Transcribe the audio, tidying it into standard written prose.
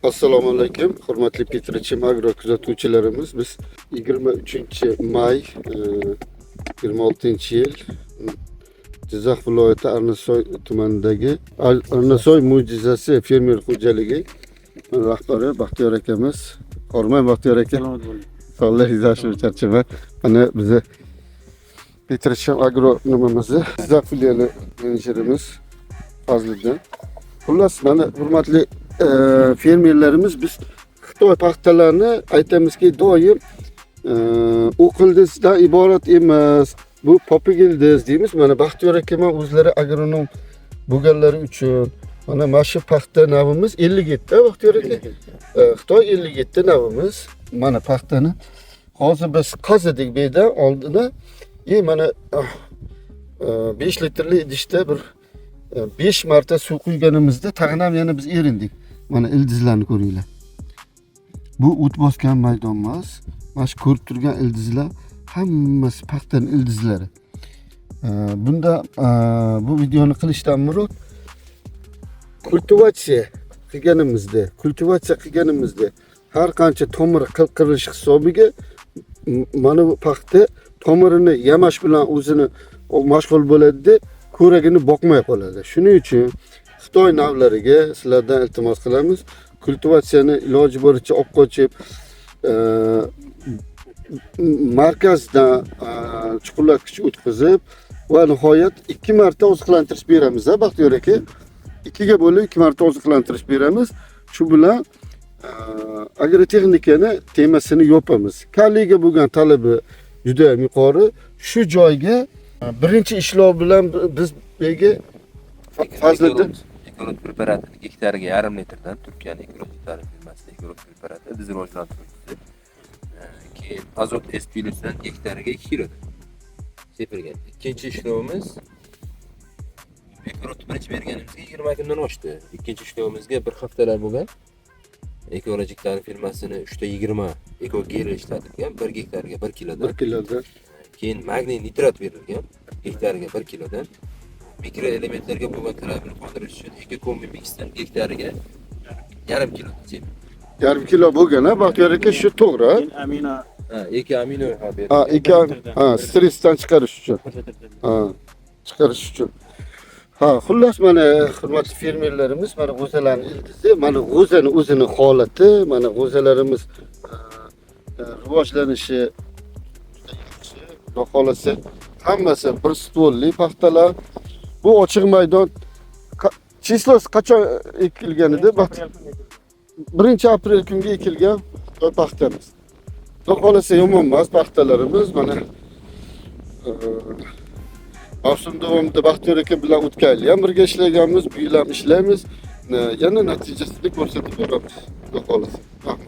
Assalomu alaykum, hurmatli Petrachim Agro kuzatuvchilarimiz. Biz 23 may 26 yil Jizzax viloyati Arnasoy tumanidagi Arnasoy mo'jizasi fermer xo'jaligi rahbari Baxtiyor akamiz. Hormang, Baxtiyor aka. Salomat bo'ling. Sog'lik, yaxshi charchama. Mana bizni Petrachim Agro nimamizni Jizzax filiali menejerimiz Fazliddin. Xullas, mana, hurmatli fermerlarimiz, biz Xitoy paxtalarini aytamizki, doim o'q ildizdan iborat emas, bu popuk ildiz deymiz. Mana Baxtiyor aka ham o'zlari agronom bo'lganlari uchun mana shu paxta navimiz 57, Baxtiyor aka. Xitoy 57 navimiz. Mana paxtani hozir biz qazidik bu yerda oldini. И mana 5 litrli idishda bir 5 marta suv quyganimizda tag'in ham yana biz erindik. Mana ildizlarni ko'ringlar. Bu o't bosgan maydon emas. Mana shu ko'rib turgan ildizlar hammasi paxtani ildizlari. Bunda bu videoni qilishdan murod kultivatsiya qilganimizda har qancha tomir qirqilish hisobiga mana bu paxta tomirini yamash bilan o'zini mashg'ul bo'ladida, ko'ragini boqmay qoladi. Shuning uchun Xitoy navlariga sizlardan iltimos qilamiz. Kultivatsiyani iloji boricha olib qochib, markazdan chuqurlatgich o'tkazib va nihoyat ikki marta oziqlantirish beramiz, a, Baxtiyor aka. Ikkiga bo'lib ikki marta oziqlantirish beramiz. Shu bilan agrotexnikani temasini yopamiz. Kaliyga bo'lgan talabi juda ham yuqori. Shu joyga birinchi ishlov bilan biz bu yerga Fazliddin. Ekolog preparatini gektariga yarim litrdan, Turkiyani ekologik firmasida ekolog preparati ildiz rivojlantiruvchisi. Keyin azot S plyusdan gektariga 2 kilodan sepilgan. Ikkinchi ishlovimiz, ekologni birinchi berganimizga 20 kundan oshdi. Ikkinchi ishlovimizga bir haftalar bo'lgan. Ekologik ta'lim firmasini 3,20 eko gel ishlatilgan, 1 gektariga 1 kilodan. 1 kilodan. Keyin magniy nitrat berilgan gektariga 1 kilodan. Mikroelementlarga bo'lgan talabini qondirish uchun eko kombi mixdan gektariga yarim kilodan sepilgan. Yarim kilo bo'lgan, ha, Baxtiyor aka, shu to'g'ri, ha? Keyin amino. Ha, eko amino ha berilgan. Ha, ikki, ha, stressdan chiqarish uchun. Bir litrdan. Ha, chiqarish uchun. Ha, xullas, mana, hurmatli fermerlarimiz, mana g'o'zalarni ildizi, mana g'o'zani o'zini holati, mana g'o'zalarimiz rivojlanishi juda yaxshi. Xudo xohlasa, hammasi bir ствол li paxtalar. Bu ochiq maydon. Число si qachon ekilgan edi? 1 aprel kungi ekilgan Xitoy paxtamiz. Xudo xohlasa, yomon emas paxtalarimiz. Mana mavsum davomida Baxtiyor aka bilan o'tgan yil ham birga ishlaganmiz, bu yil ham ishlaymiz. Yana natijasini ko'rsatib boramiz. Xudo xohlasa. Rahmat.